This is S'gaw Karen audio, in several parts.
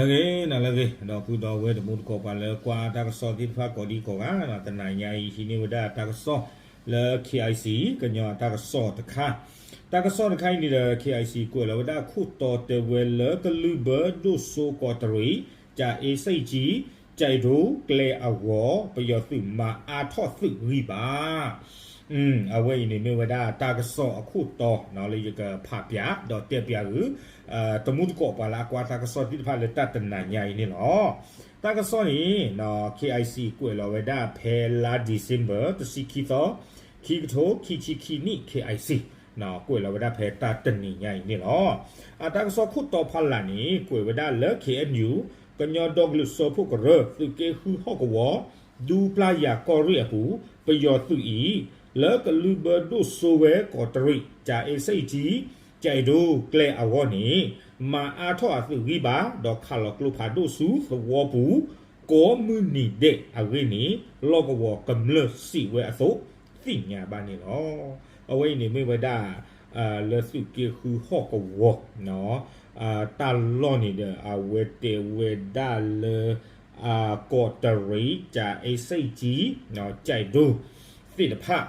ဂ့ၤ နၤလၢအဂ့ၤ ဒီပုၢ်ဒီဝဲၢ်တံၤသကိး ပှၤလၢကွၢ်တၢ်ကစီၣ်သ့ၣ်တဖၣ်ကိးဒံကိးဂၤ, တနၤညါအံၤဟံးန့ၢ်ဝဲဒၣ်တၢ်ကစီၣ်လၢ K I C ကညီအတၢ်ကစီၣ်တခါ, တၢ်ကစီၣ်တခါအံၤန့ၣ်ဒီး K I C ကွဲးလီၤဝဲဒၣ်ခိၣ်တီတဲဝဲလၢကလုၢ်ဘၢဒိၣ်စိကီးတရံး ကၠၤအ့စ့ၣ်ကၠံ ကၠဲးဒိကျဲအဂီၢ် ပယီၤသုးမၤအါထီၣ်သုးဂံၢ်ဘါ အဝဲအံၤန့ၣ်မ့ၢ်ဝဲဒၣ်တၢ်ကစီၣ်အခိၣ်တီလၢယကဖးပၠး ဒီးတဲပၠးဂုာ် တံၤသကိး ပှၤလၢအကွၢ်တၢ်ကစီၣ်သ့ၣ်တဖၣ်လၢတၢ်တနၤညါအံၤန့ၣ်လီၤ. တၢ်ကစီၣ်န့ၣ် K I C ကွဲးလီၤဝဲဒၣ်ဖဲလါ December တဆံခံသီ ခံကထိခံဆံခံနံၣ် K I C ကွဲးလီၤဝဲဒၣ်ဖဲတၢ်တနံၤညါအံၤန့ၣ်လီၤ. အတၢ်ကစီၣ်ခိၣ်တီဖီလာ်န့ၣ် ကွဲးဝဲဒၣ်လၢ K N U ကညီဒီကလုာ်စၢဖှိၣ်ကရၢ သုးက့ဃုဟီၣ်ကဝီၤ ဒူပျၢ်ယၤကီၢ်ရ့ၣ်အပူၤ ပယီၤသုးအံၤ လၢကလုၢ်ဘၢဒိၣ်စိဝဲကီးတရံး ကၠၤအ့စ့ၣ်ကၠံ ကၠဲးဒိကျဲအဂီၢ်န့ၣ် မၤအါထီၣ်အသုးဂံၢ်ဘါ ဒီးခးလီၤကျိဖးဒိၣ်ဆူသဝီပူၤ ကိးမုၢ်နံၤဒဲးအဂ့ၢ်န့ၣ် လီၢ်ကဝီၤကမျၢၢ်စံးဝဲအသိး သ့ၣ်ညါဘၣ်န့ၣ်လီၤ. အဝဲအံၤန့ၣ်မ့ၢ်ဝဲဒၣ် လၢသုးက့ဃုဟီၣ်ကဝီၤ တၢ်လီၢ်န့ၣ်ဒီး အဝဲတဲဝဲဒၣ်လၢ ကီးတရံး ကၠၤအ့စ့ၣ်ကၠံ ကၠဲးဒိ သ့ၣ်တဖၣ်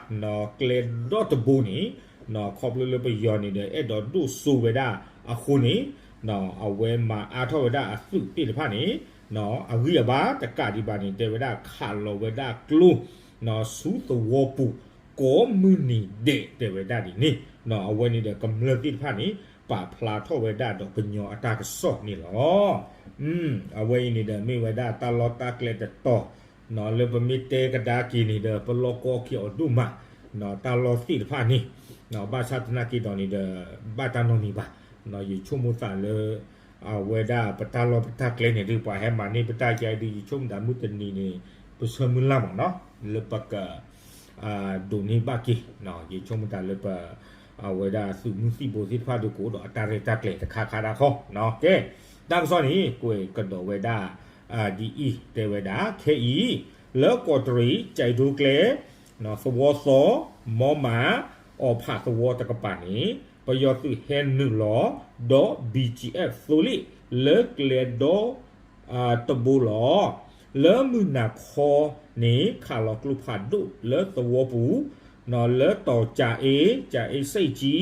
ကျဲဒီတဘိန့ၣ် ခီဖျိလၢပယီၤန့ၣ်ဒီး အဲၣ်ဒိးဒိၣ်စိဝဲဒၣ်အဃိန့ၣ် အဝဲမၤအါထီၣ်ဝဲဒၣ်အသုးသ့ၣ်တဖၣ်န့ၣ် အဂံၢ်အဘါတကးဒံးဘၣ်န့ၣ် တဲဝဲဒၣ်ခးလီၤဝဲဒၣ်ကျိ ဆူသဝီပူၤ ကိးမုၢ်နံၤဒဲးတဲဝဲဒၣ်ဒ်န့ၣ် အဝဲန့ၣ်ဒီးကမျၢၢ်သ့ၣ်တဖၣ်န့ၣ် ပာ်ဖျါထီၣ်ဝဲဒၣ်ဒီးကညီအတၢ်ကစီၣ်န့ၣ်လီၤ. အဝဲအံၤန့ၣ်ဒီးမ့ၢ်ဝဲဒၣ်တၢ်လီၢ်တၢ်ကျဲတတီၤ လၢပမ့ၢ်တဲကဒါက့ၤန့ၣ်ဒီး ပလီၢ်ကီက့ၤအီၤဒိၣ်မး တၢ်လီၢ်သ့ၣ်တဖၣ်န့ၣ် ဘၣ်ဆၣ်သနာ်က့ဒီးန့ၣ်ဒီး ဘၣ်တၢ်နီတမံၤဘၣ် ယဆိကမိၣ်သးလၢ အဝဲဒၣ်ပတၢ်လီၢ်ပတၢ်ကျဲန့ၣ်ဒီး ပှၤဟဲမၤန့ၢ်ပတၢ်ယါအံၤဒီး ယဆိကမိၣ်သးမုၢ်တနံၤန့ၣ် ပဆၢမုၢ်လၢ်မးနီၤ လၢပက ဒိးန့ၢ်ဘၣ်က့ၤ ယဆိကမိၣ်သးလၢပ အဝဲဒၣ်သုးမုၢ်သံၣ်ဘိသ့ၣ်တဖၣ်ဒီး ကအိၣ်ဒီးအတၢ်ရဲၣ်တၢ်ကျဲၤတခါခါဒၣ်ခီ ကဲ တၢ်ကစီၣ်န့ၣ် ကွဲးကဒီးဝဲဒၣ် ဒ်အံၤ တဲဝဲဒၣ် ခဲအံၤ လၢကီးတရံး ကၠဲးဒိကျဲ သဝီသီ မီမး အီၣ်ဖးသဝီတကပၤန့ၣ် ပယီၤသုးဟဲနုာ်လီၤ ဒီး B G F သိလ့ၣ် လၢကျဲဒီ တဘိလီၤ. လၢမုၢ်နၤခီန့ၣ် ခးလီၤကျိဖးဒိၣ်လၢသဝီပူၤ လၢတီၤကၠၤအ့ ကၠၤအ့စ့ၣ်ကၠံ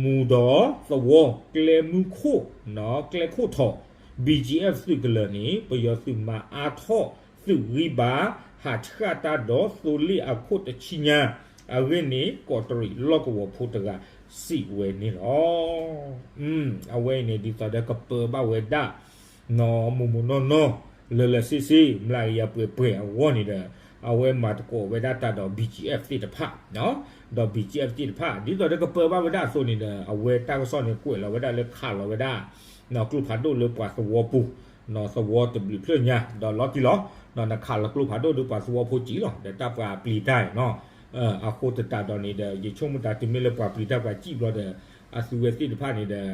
မူၤဒီးသဝီ ကျဲမုၢ်ခိၣ် ကျဲခိၣ်ထီၣ် B G F သုးကလၢၤန့ၣ် ပယီၤသုးမၤအါထီၣ်သုးဂံၢ်ဘါ ဟးဆှၣ်တၢ်ဒီးသိလ့ၣ်အခိၣ်တဆံညါ အဂ့ၢ်န့ၣ် ကီးတရံးလီၢ်ကဝီၤဖိတဂၤစံးဝဲန့ၣ်လီၤ. အဝဲအံၤန့ၣ် ဒ်သိးဒီးကပၢဘၣ်ဝဲဒၣ် မိၢ်မိၢ်နီၢ်နီၢ် လၢလၢဆ့ဆ့ မျးကယၤပှဲၤပှဲၤအဂီၢ်န့ၣ်ဒီး အဝဲမၤသကိးဝဲဒၣ်တၢ်ဒီး B G F သ့ၣ်တဖၣ် ဒီး B G F သ့ၣ်တဖၣ် ဒ်သိးဒီးကပၢဘၣ်ဝဲဒၣ်အသိးန့ၣ်ဒီး အဝဲတၢ်ကစီၣ်န့ၣ် ကွဲးလီၤဝဲဒၣ်လၢခးလီၤဝဲဒၣ် ကျိဖးဒိၣ်လၢပှၤသဝီပူၤ သဝီတဘျုးဖျၢၣ်ညါ ဒီးလီၤတံၢ်လီၤ နခးလီၤကျိဖးဒိၣ်ဒီးပှၤသဝီဖိစံးလီၤ ဒီးတၢ်ပှၤပျံၤတၢ်နီၤ အဃိသတးဒီးန့ၣ်ဒီး ယဆိကမိၣ်သးတုၤမ့ၢ်လၢပှၤပျံၤတၢ်ပှၤစံၣ်ဘျီဒီး အသုဝဲသ့ၣ်တဖၣ်န့ၣ်ဒီး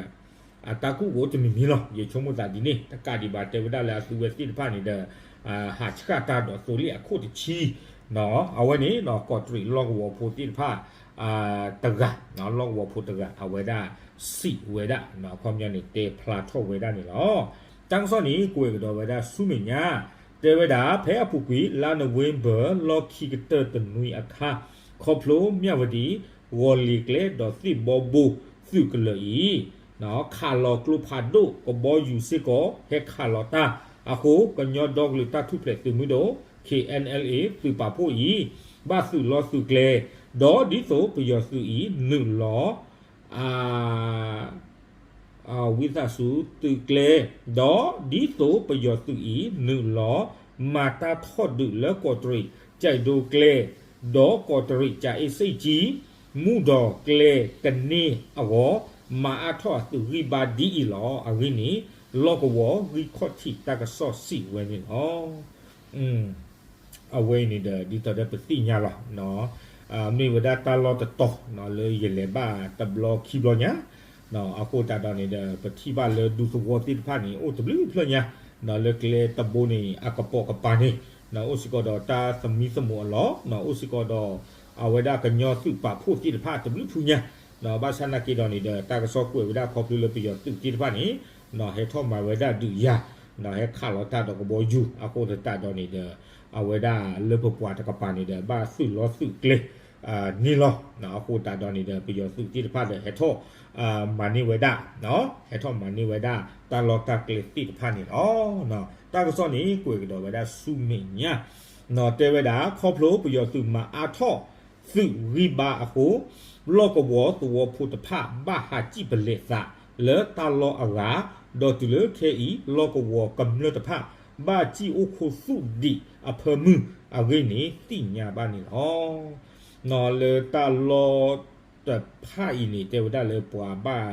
အတၢ်ကူၣ်အိၣ်တမံၤမံၤလီၤ ယဆိကမိၣ်သးဒ်န့ၣ် တကးဒံးဘၣ်တဲဝဲဒၣ်လၢအသုဝဲသ့ၣ်တဖၣ်န့ၣ်ဒီး ဟးဆှၣ်တၢ်ဒီးသိလ့ၣ်အခိၣ်တဆံ အဝဲန့ၣ် ကီးတရံးလီၢ်ကဝီၤဖိသ့ၣ်တဖၣ် တဂၤ လီၢ်ကဝီၤဖိတဂၤ အဝဲဒၣ်စံးဝဲဒၣ် အခီပညီန့ၣ် တဲဖျါထီၣ်ဝဲဒၣ်န့ၣ်လီၤ. တၢ်ကစီၣ်န့ၣ် ကွဲးကဒီးဝဲဒၣ်ဆူမဲာ်ညါ တဲဝဲဒၣ် ဖဲအပူၤကွံာ် လါနိၣ်ဝ့ဘၢၣ် လီၢ်ခံကတၢၢ်တနွံအခါ ခီဖျိမၠၣ်ဝတံၤ ဂီၤလ့ၤကျဲဒီးသ့ၣ်ဘီဘိသုးကလၢၤအံၤ ခးလီၤကျိဖးဒိၣ် ကဘီယူၤစ့ၢ်ကီး ဟဲခးလီၤတၢ်အဃိ ကညီဒီကလုာ်တၢ်ထူၣ်ဖျဲးသုးမုၢ်ဒိၣ် K N L A သုးပာ်ဖှိၣ်အံၤ ဘၣ်သုးလီသုးကျဲ ဒီးဒ်သိးပယီၤသုးအံၤ နုာ်လီၤ ဝံသးစူၤသုးကျဲ ဒီးဒ်သိးပယီၤသုးအံၤ နုာ်လီၤ မၤတၢ်ထီၣ်ဒုးလၢကီးတရံး ကၠဲးဒိကျဲ ဒီးကီးတရံး ကၠၤအ့စ့ၣ်ကၠံ မူၣ်ဒီးကျဲကန့ၢ်အဂီၢ် မၤအါထီၣ်အသုးဂံၢ်ဘါဒ်အံၤလီၤ. အဂ့ၢ်န့ၣ် လီၢ်ကဝီၤဂံၢ်ခီၣ်ထံးတၢ်ကစီၣ်စံးဝဲန့ၣ်လီၤ. အဝဲအံၤန့ၣ်ဒီး ဒ်သိးဒီးပသ့ၣ်ညါလီၤ မ့ၢ်ဝဲဒၣ်တၢ်လီၢ်တတီၤ လၢယလဲၤဘၣ်တဘျီခံဘျီညါ အဃိသတးဒီးန့ၣ်ဒီး ပထံၣ်ဘၣ်လၢဒူသဝီသ့ၣ်တဖၣ်န့ၣ် အိၣ်တဘျုးဖျၢၣ်ညါ လၢကျဲတဘိန့ၣ် အကပိာ်ကပၤန့ၣ် အိၣ်စ့ၢ်ကီးဒီးတၢ်သမံသမိးအလီၢ် အိၣ်စ့ၢ်ကီးဒီး အဝဲဒၣ်ကညီသုးပာ်ဖှိၣ်သ့ၣ်တဖၣ်တဘျုးဖုညါ ဘၣ်ဆၣ်နာ်က့ဒီးန့ၣ်ဒီး တၢ်ကစီၣ်ကွဲးဝဲဒၣ်ခီဖျိလၢပယီၤသုးသ့ၣ်တဖၣ်န့ၣ် ဟဲထီၣ်မၤဝဲဒၣ်ဒုးယၤ ဟဲခးလီၤတၢ်ဒီးကဘီယူၤအဃိသတးဒီးန့ၣ်ဒီး အဝဲဒၣ်လၢပပှၤတကပၤန့ၣ်ဒီး ဘၣ်သုးလီၢ်သုးကျဲ န့ၣ်လီၤ. အဃိသတးဒီးန့ၣ်ဒီး ပယီၤသုးသ့ၣ်တဖၣ်ဒီး ဟဲထီၣ်မၤန့ၢ်ဝဲဒၣ် ဟဲထီၣ်မၤန့ၢ်ဝဲဒၣ် တၢ်လီၢ်တၢ်ကျဲသ့ၣ်တဖၣ်န့ၣ်လီၤ. တၢ်ကစီၣ်န့ၣ် ကွဲးကဒီးဝဲဒၣ်ဆူမဲာ်ညါ တဲဝဲဒၣ် ခီဖျိပယီၤသုးမၤအါထီၣ်သုးဂံၢ်ဘါအဃိ လီၢ်ကဝီၤသဝီဖိတဖၣ် ဘၣ်ဟးစံၣ်ပလဲးသးလၢတၢ်လီၢ်အဂၤ, ဒီးတုၤလၢခဲအံၤ လီၢ်ကဝီၤကမျၢၢ်တဖၣ် ဘၣ်စံၣ်အိၣ်ခူသူၣ်ဒံးအဖၢမုၢ်အဂ့ၢ်န့ၣ် သ့ၣ်ညါဘၣ်န့ၣ်လီၤ. လၢတၢ်လီၢ်တဖၣ်အံၤန့ၣ် တဲဝဲဒၣ်လၢပှၤဘၣ်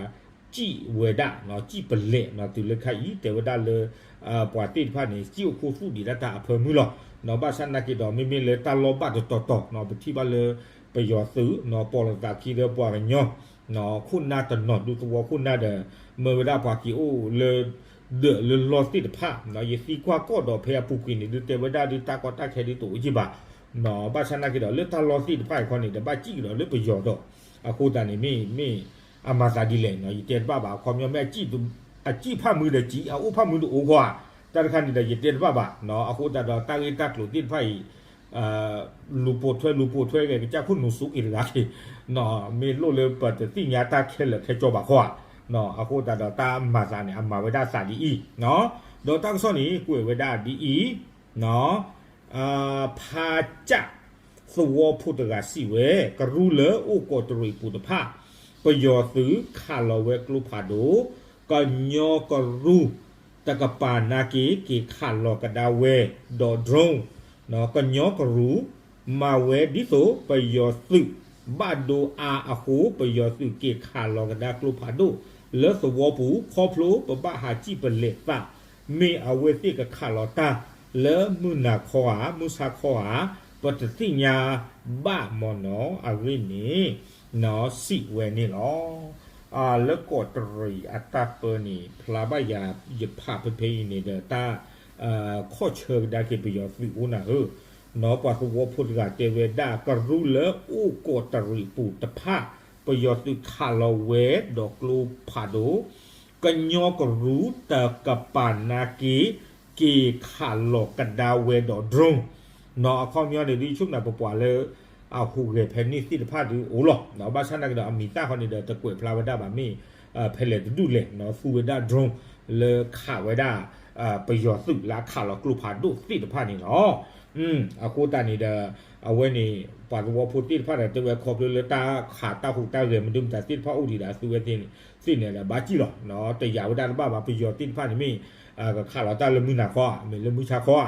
စံၣ်ဝဲဒၣ် စံၣ်ပလဲး တုၤလၢခဲအံၤ တဲဝဲဒၣ်လၢ ပှၤသ့ၣ်တဖၣ်န့ၣ် စံၣ်အိၣ်ခူသူၣ်ဒံးဒၣ်တၢ်အဖၢမုၢ်လီၤ. ဘၣ်ဆၣ်နာ်က့ဒီး မ့မ့ၢ်လၢတၢ်လီၢ်ဘၣ်တတီၤတီၤ ပထံၣ်ဘၣ်လၢ ပယီၤသုး ပိာ်လိာ်သးခံလၢပှၤကညီ ခိၣ်နၢ်တနီၤ ဒူသဝီခိၣ်နၢ်ဒီး မၢဝဲဒၣ်ပှၤက့ၤအိၣ်လၢ ဒၢးလၢလီၢ်သ့ၣ်တဖၣ် ယသံကွၢ်ကီၢ်ဒီးဖဲအပူၤကွံာ်န့ၣ် ဒုးတဲဝဲဒၣ်ဒုးတၢ်ကီတၢ်ခဲဒုးတအိၣ်က့ၢ်ဘၣ်. ဘၣ်ဆၣ်နာ်က့ဒီး လၢတၢ်လီၢ်သ့ၣ်တဖၣ်အံၤခီန့ၣ်ဒီး ဘၣ်စံၣ်ကဒီးလၢပယီၤဒီး အဃိသတးန့ၣ် မ့ၢ် မ့ၢ်အမၤသးဒ်လဲၣ် ယတဲတဘၣ်ဘၣ်. အခီပညီမ့ၢ် အစံၣ်ဖၣ်မုၢ်ဒီးစံၣ် အအိၣ်ဖၣ်မုၢ်ဒီးအိၣ်ဃီဧါ, တၢ်တခါန့ၣ်ဒီး ယတဲတဘၣ်ဘၣ်. အဃိသတးဒီး တၢ်ဂ့ၢ်တၢ်ကျိၤသ့ၣ်တဖၣ်အံၤ လူၤပိာ်ထွဲလူၤပိာ်ထွဲဂ့ၤ ကစၢ်ခိၣ်နူာ်စိက့ၤတဂၤက့ၤ မ့ၢ်လိၣ်လၢပတသ့ၣ်ညါတၢ်ခဲလၢာ်ခဲကၠီဘၣ်ဃီဧါ. အဃိသတးဒီး တၢ်မၤသးန့ၣ် အမၤဝဲဒၣ်သးဒ်အံၤ ဒီးတၢ်ကစီၣ်န့ၣ် ကွဲးဝဲဒၣ်ဒ်အံၤ ဖးကၠၣ်သဝီဖိတဂၤစံးဝဲ ကရူၢ်လၢအိၣ်ကီးတရံးပူၤတဖၣ် ပယီၤသုးခးလီၤဝဲကျိဖးဒိၣ်, ကညီကရူၢ်တကပၤနာ်က့ က့ၤခးလီၤကဒါဝဲဒီး drone ကညီကရူၢ် မၤဝဲဒ်သိးပယီၤသုးဘၣ်ဒိအါအဃိ ပယီၤသုးက့ၤခးလီၤကဒါကျိဖးဒိၣ်လၢသဝီပူၤ ခီဖျိပဘၣ်ဟးစံၣ်ပလဲးသး မ့ၢ်အဝဲသ့ၣ်ကခးလီၤတၢ်လၢမုၢ်နၤခီဧါ မုၢ်ဆါခီဧါ ပတသ့ၣ်ညါဘၣ်မ့ၢ်နီၤ အဂ့ၢ်န့ၣ် စံးဝဲန့ၣ်လီၤ. လၢကီးတရံးအတၢ်ပၢန့ၣ် ဖျါဘၣ်ယၤ ယဖးဖဲဖဲအံၤန့ၣ်ဒီး တၢ်ခီၣ်ဆၢကဒါက့ၤပယီၤသုးအိၣ်နၤဧၢ, နီၢ်ပှၤသဝီဖိတဂၤတဲဝဲဒၣ် ကရူၢ်လၢအိၣ်ကီးတရံးပူၤတဖၣ် ပယီၤသုးခးလီၤဝဲဒီးကျိဖးဒိၣ်, ကညီကရူၢ်တကပၤနာ်က့ က့ၤခးလီၤကဒါဝဲဒီး drone နီၢ်အခီပညီန့ၣ် ဒ်ဆိကမိၣ်ပပှၤလၢ အဟူးဂဲၤဖဲန့ၣ်သ့ၣ်တဖၣ်ဒုးအိၣ်လီၤ. ဘၣ်ဆၣ်နာ်က့ဒီး အမံၤသၣ်ဃီန့ၣ်ဒီး တကွဲးဖျါဝဲဒၣ်ဘၣ်မ့ၢ် ဖဲလဲၣ်တဒူၣ်လဲၣ် သူဝဲဒၣ် drone လၢခးဝဲဒၣ် ပယီၤသုးလၢအခးလီၤကျိဖးဒိၣ်သ့ၣ်တဖၣ်န့ၣ်လီၤ. အဃိသတးန့ၣ်ဒီး အဝဲန့ၣ် ပှၤသဝီဖိသ့ၣ်တဖၣ်ဒီး တဲဝဲခီဖျိလၢတၢ်ခးတၢ်ဟူးတၢ်ဂဲၤမနုၤမတၤသ့ၣ်တဖၣ်အိၣ်ဒံးဒီး အသုဝဲသ့ၣ်န့ၣ်ဒီး ဘၣ်စံၣ်လီၤ. တယာ်ဝဲဒၣ်တဘၣ်ဘၣ် ပယီၤသ့ၣ်တဖၣ်န့ၣ်မ့ၢ် ကခးလီၤတၢ်လၢမုၢ်နၤခီဧါ မ့ၢ်လၢမုၢ်ဆါခီဧါ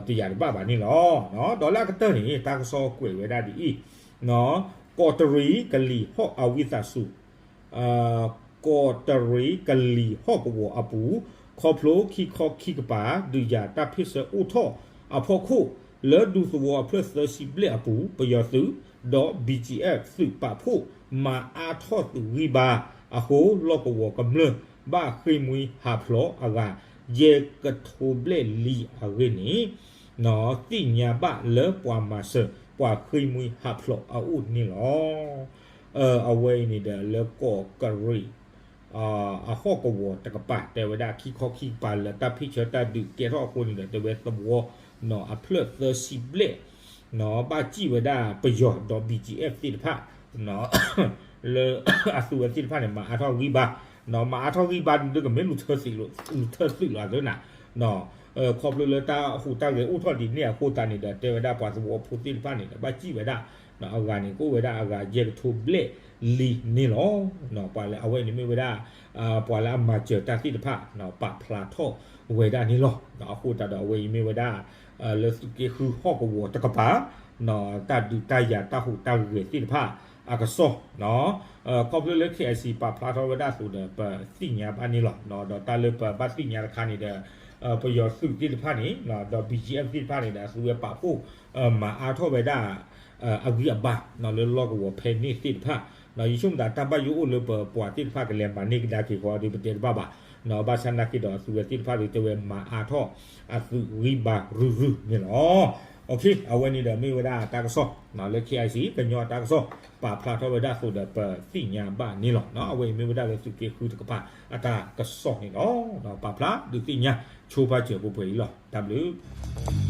တယာ်တဘၣ်ဘၣ်န့ၣ်လီၤ. ဒီးလၢအကတၢၢ်န့ၣ် တၢ်ကစီၣ်ကွဲးဝဲဒၣ်ဒ်အံၤ ကီးတရံးကလံၤဟီၣ်အဝံသးစူၤ ကီးတရံးကလံၤဟီၣ်ကဝီၤအပူၤ ခီဖျိခံခီခံကပၤ ဒုးယၤတၢ်ဖ့ၣ်ဆၢအိၣ်ထီၣ်အဖီခိၣ် လၢဒူသဝီအဖျၢၣ်သၢဆံဘျဲၣ်အပူၤ ပယီၤသုး ဒီး BGF သုးပာ်ဖှိၣ်မၤအါထီၣ်သုးဂံၢ်ဘါအဃိ လီၢ်ကဝီၤကမျၢၢ် ဘၣ်ဃ့ၢ်မှံဟးဖျိးအဂၤ ယဲၢ်ကထိဘျဲၣ်လံအဂ့ၢ်န့ၣ် သ့ၣ်ညါဘၣ်လၢပှၤမၤစၢၤ ပှၤဃ့ၢ်မှံဟးဖျိးအအိၣ်န့ၣ်လီၤ. အဝဲအံၤန့ၣ်ဒီး လၢကီးကရံး အဟီၣ်ကဝီၤတကပၤ တဲဝဲဒၣ်ခံခီခံကပၤလၢတၢ်ဖ့ၣ်ဆၢတၢ်ဒုးကဲထီၣ်အဃိန့ၣ်ဒီး တဲဝဲသဝီ အဖျၢၣ်သၢဆံဘျဲၣ် ဘၣ်စံၣ်ဝဲဒၣ်ပယီၤဒီး BGF သ့ၣ်တဖၣ် လၢအသုဝဲသ့ၣ်တဖၣ်န့ၣ် မၤအါထီၣ်ဂံၢ်ဘါ မၤအါထီၣ်ဂံၢ်ဘါဒုးကမ့ၢ်လူၤထၢသုးလီၤ လူၤထၢသုးလီၤသ့နၤ ခီဖျိလၢတၢ်ဟူးတၢ်ဂဲၤအိၣ်ထီၣ်ဒ်န့ၣ်အဃိသတးန့ၣ်ဒီး တဲဝဲဒၣ်ပှၤသဝီဖိသ့ၣ်တဖၣ်န့ၣ်ဒီး ဘၣ်စံၣ်ဝဲဒၣ် အဂၤန့ၣ် ကအိၣ်ဝဲဒၣ်အဂၤယဲၢ်ကထိဘျဲၣ်လံန့ၣ်လီၤ. ပှၤလၢအဝဲန့ၣ်မ့ၢ်ဝဲဒၣ် ပှၤလၢအမၤစၢၤတၢ်သ့ၣ်တဖၣ် ပာ်ဖျါထီၣ်ဝဲဒၣ်န့ၣ်လီၤ. အဃိသတးဒီးအဝဲအံၤမ့ၢ်ဝဲဒၣ် လၢသုးက့ဃုဟီၣ်ကဝီၤတကပၤ တၢ်ဒုးတၢ်ယၤတၢ်ဟူးတၢ်ဂဲၤသ့ၣ်တဖၣ်အကစီၣ် ခီဖျိလၢ KIC ပာ်ဖျါထီၣ်ဝဲဒၣ်အသိးဒီး ပသ့ၣ်ညါဘၣ်န့ၣ်လီၤ. ဒီးတၢ်လၢပဘၣ်သ့ၣ်ညါတခါန့ၣ်ဒီး ပယီၤသုးသ့ၣ်တဖၣ်န့ၣ် ဒီး BGF သ့ၣ်တဖၣ်န့ၣ်ဒီး အသုဝဲပာ်ဖှိၣ်မၤအါထီၣ်ဝဲဒၣ် အဂံၢ်အဘါ လၢလီၢ်ကဝီၤဖဲန့ၣ်သ့ၣ်တဖၣ် ယဆိကမိၣ်သးတၢ်ဘၣ်ယိၣ်အိၣ်လၢပပှၤသ့ၣ်တဖၣ်ကလဲၤမၤန့ၢ်ကဒါက့ၤဃီဒီး ပတဲတဘၣ်ဘၣ် ဘၣ်ဆၣ်နာ်က့ဒီး အသုဝဲသ့ၣ်တဖၣ်ဒီးတဲဝဲမၤအါထီၣ်အသုးဂံၢ်ဘါရုၢ်ရုၢ်န့ၣ်လီၤ. အဝဲန့ၣ်ဒီးမ့ၢ်ဝဲဒၣ်တၢ်ကစီၣ်လၢ KIC ကညီတၢ်ကစီၣ် ပာ်ဖျါထီၣ်ဝဲဒၣ်အသိးဒီး ပသ့ၣ်ညါဘၣ်န့ၣ်လီၤ. အဝဲအံၤမ့ၢ်ဝဲဒၣ်လၢသုးက့ဃုတကပၤအတၢ်ကစီၣ်န့ၣ်လီၤ. ပာ်ဖျါဒုးသ့ၣ်ညါဆိပာ်စၢၤပှဲၤပှဲၤအံၤလီၤ. တၢ်ဘျုး